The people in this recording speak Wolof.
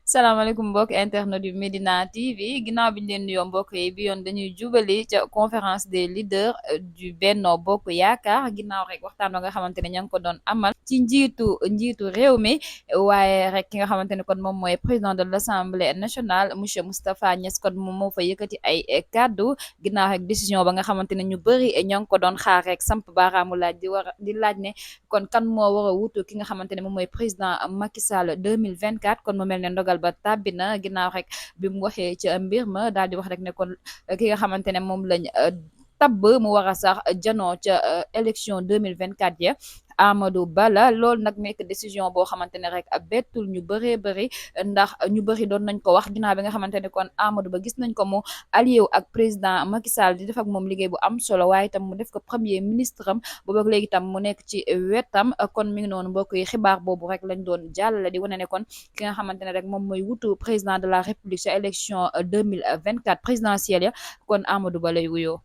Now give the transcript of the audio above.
salaamaaleykum mbokk internet yu Medina TV ginnaaw bi ñu leen nuyoo mbokk yi bi yoon dañuy jubali ca conférence des leaders du Benno Bokk Yaakaar ginnaaw rek waxtaan wa nga xamante ne ña ngi ko doon amal ci njiitu réew mi waaye rek ki nga xamante ne kon moom mooy président de l'Assemblée nationale monsieur Moustapha Niasse kon moom moo fa yëkkati ay kàddu ginnaaw rek décision ba nga xamante ne ñu bëri ña ngi ko doon xaar rek samp baaraamu laaj di laaj ne kon kan moo war a wutu ki nga xamante ne moom mooy président Macky Sall 2024 kon mu mel ne ndogal ba tàbbi na ginnaaw rek bi mu waxee ci mbir ma daal di wax rek ne kon ki nga xamante ne moom lañ tabb mu war a sax janoo ca élection 2024 ya Amadou Ba la loolu nag nekk décision boo xamante ne rek bettul ñu bëree bëri ndax ñu bëri doon nañ ko wax ginnaaw bi nga xamante ne kon Amadou Ba gis nañ ko mu allié wu ak président Macky Sall di def ak moom liggéey bu am solo waaye itam mu def ko premier ministre am boobu ak léegi tam mu nekk ci wetam kon mi ngi noonu mbokk yi xibaar boobu rek lañ doon jàllale di wane ne kon ki nga xamante ne rek moom mooy wutu président de la république sa élection 2024 présidentielle ya kon Amadou Ba lay wuyoo